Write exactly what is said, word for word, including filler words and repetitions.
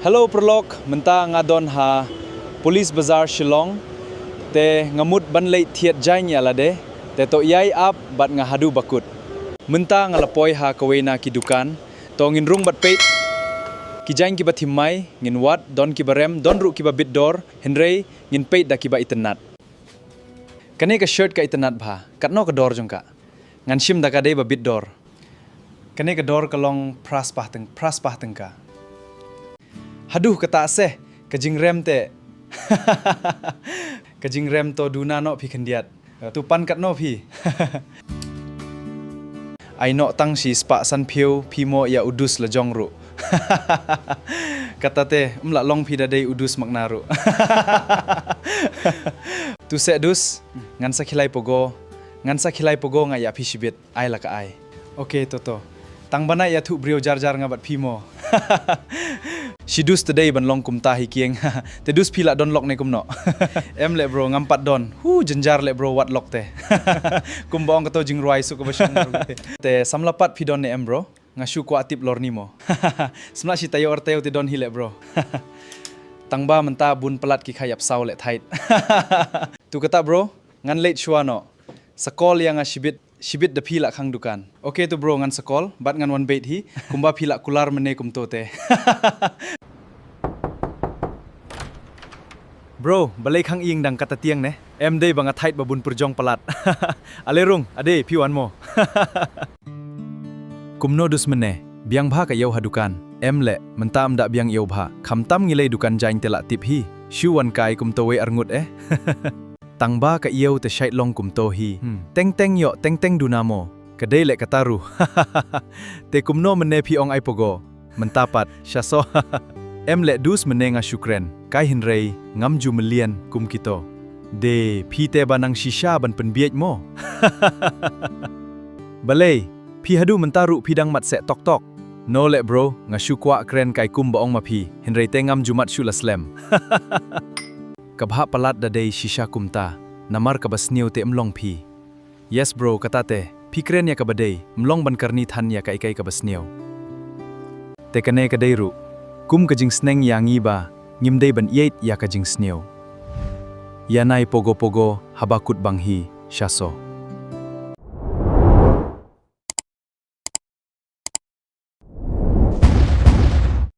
Hello paralok, mynta nga don ha Police Bazar Shillong, te nga mut ban leit thied jaiñ ïa lade, te to ïai ap bad nga haduh ba kut. Mynta nga la poi ha kawei na ki dukan, to ngin rung bad peit ki jaiñ kiba thymmai, ngin wad, don kiba rem, don ruh kiba bit dor, hynrei ngin peit da kiba itynnad. Kane ka shirt ka itynnad bha, katno ka dor jong ka? Ngan shim da ka dei ba bit dor. Kane ka dor ka long phra spah tyng-, phra spah tyngka. Haduh kata se, ka jingrem te. Ka jingrem to duna noh phi khyndiat. Tu pan katno phi. Ai noh tang shi spah san phew phi mo ïa u dus la jong ruh. Kata te, ym lah long phi da dei u dus makna ruh. Tu se dus, ngan sa khilai pogo, ngan sa khilai pogo nga ïa phi shibit. Ai la ka ai. Ok, to to. Tang ban ai ïathuh briew jar jar nga bad phi mo. Shi dus te dei ban long kumta hi kieng. Te dus phi lah don lok ne kumno? Em leh bro, ngam pat don. Hu, jynjar leh bro, wat lok te. Kumba ong kato jingrwai suk kaba shong. Te samla pat phi don ne em bro? Nga shu kwah tip lor ni mo. Samla shi taïew ar taïew te don hi leh bro. Tang ba mynta bun palat ki kha ïap saw leh thait. Tu kata bro, ngan leit shuwa noh. Sa call ïa nga shibit, shibit da phi lah khang dukan. Ok tu bro, ngan sa call, bad ngan wan beit hi, kumba phi lah kular mynne kumto te. Bro, balei khang ïing dang kata tieng ne? Em dei ba nga thait ba bun pyrjong palat. Ale rung, ade phi wan mo. Kumno dus mynne, biang bha ka ïew ha dukan. Em leh, mynta ym da biang ïew bha. Khamtam ngi lei dukan jaiñ te lah tip hi. Shu wan kai kumto wei arngut eh. Tang ba ka ïew te shait long kumto hi. Hmm. Teng teng ïoh, teng teng duna mo. Ka dei leh kata ruh. Te kumno mynne phi ong ai pogo. Mynta pat, sha so. Em leh dus mynne nga shu kren. Kai hynrei, ngam ju mlien, kum kito. De, phi te ba nang shisha ban pynbiej mo. Balei, phi haduh mynta ruh phi dang mat seh tok tok. No leh bro, nga shu kwah kren kai kum ba ong ma phi, hynrei te ngam ju mat shuh la slem. Ka bha palat da dei shisha kumta, namar kaba sniew te ym long phi. Yes bro, kata te, phi kren ïa kaba dei, ym long ban karni than ïa kaei kaei kaba sniew. Te kane ka dei ruh, kum ka jingsneng ïa ngi ba, ngim dei ban ïeit ïa ka jingsniew. Ïa nai pogo pogo, haba kut bang hi, sha so.